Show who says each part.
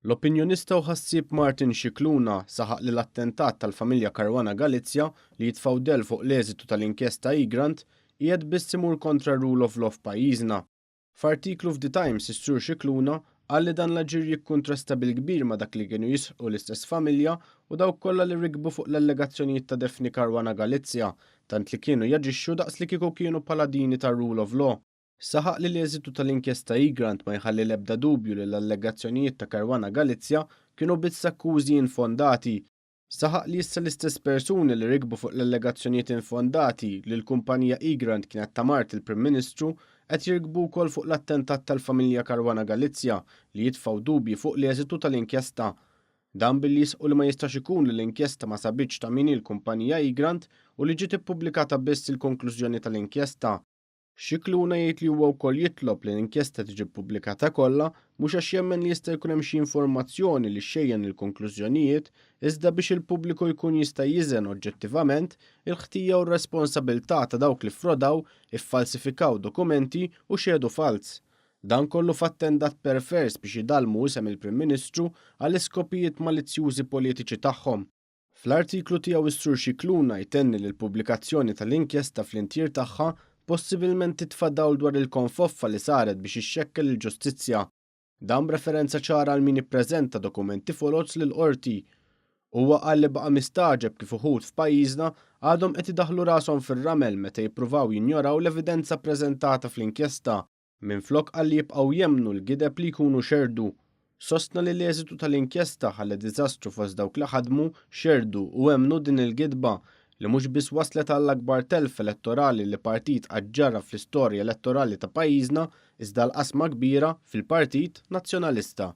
Speaker 1: L-opinjonista u ħassieb Martin Scicluna saħaq li l-attentat tal-familja Caruana Galizia li jitfgħu dell fuq l-eżitu tal-inkjesta Egrant qiegħed biss imur kontra r-rule of law f'pajjiżna. F'artiklu f'The Times is-Sur Scicluna qal li dan l-aġir jikkuntrasta bil-kbir ma' dak li kienu jisħqu l-istess familja u dawk kollha li rikbu fuq l-allegazzjonijiet ta' Daphne Caruana Galizia, tant li kienu jaġixxu daqs li kieku kienu paladini tar-rule of law. Saħaq li l-eżitu tal-inkjesta Egrant ma jħalli l-ebda dubju li l-allegazzjonijiet ta' Caruana Galizia kienu biss akkużi infondati. Saħaq li issa l-istess persuni li rikbu fuq l-allegazzjonijiet infondati li l-kumpanija Egrant kienet ta' mart il-Prim Ministru qed jirkbu wkoll fuq l-attentat tal-familja Caruana Galizia li jitfgħu dubji fuq l-eżitu tal-inkjesta. Dan billi jisħqu li ma jistax ikun li l-inkjesta ma sabitx ta' min hi l-kumpanija Egrant u li ġiet ippubblikata biss il-konklużjoni tal-inkjesta. Scicluna jgħid li huwa wkoll jitlob li l-inkjesta tiġi ppubblikata kollha mhux għax jemmen li jista' jkun hemm xi informazzjoni li xxejjen il-konklużjonijiet iżda biex il-pubbliku jkun jista' jiżen oġġettivament il-ħtija u r-responsabilità ta' dawk li ffrodaw, iffalsifikaw dokumenti u xehdu falz. Dan kollu f'attendat pervers biex idallmu isem il-Prim Ministru għall-iskopijiet malizzjużi politiċi tagħhom. Fl-artiklu tiegħu s-Sur Scicluna jtenni li l-pubblikazzjoni tal-inkjesta fl-intier tagħha possibilment titfa' dawl dwar il-konfoffa li saret biex ixxekkel il-ġustizzja. Dan b'referenza ċara għal min ippreżenta dokumenti foloz lill-qorti. Huwa qal li baqa' mistagħġeb kif uħud f'pajjiżna għadhom qed idaħħlu rashom fir-ramel meta jippruvaw jinjoraw l-evidenza ppreżentata fl-inkjesta. Minflok qal li jibqgħu jemmnu l-gideb li jkunu xerrdu. Sostna li l-eżitu tal-inkjesta ħalla diżastru fost dawk li ħadmu, xerrdu u emmnu din il-gidba, li mhux biss wasslet għall-akbar telf elettorali li partit qatt ġarrab fl-istorja elettorali ta' pajjiżna iżda għal qasma kbira fil-Partit Nazzjonalista.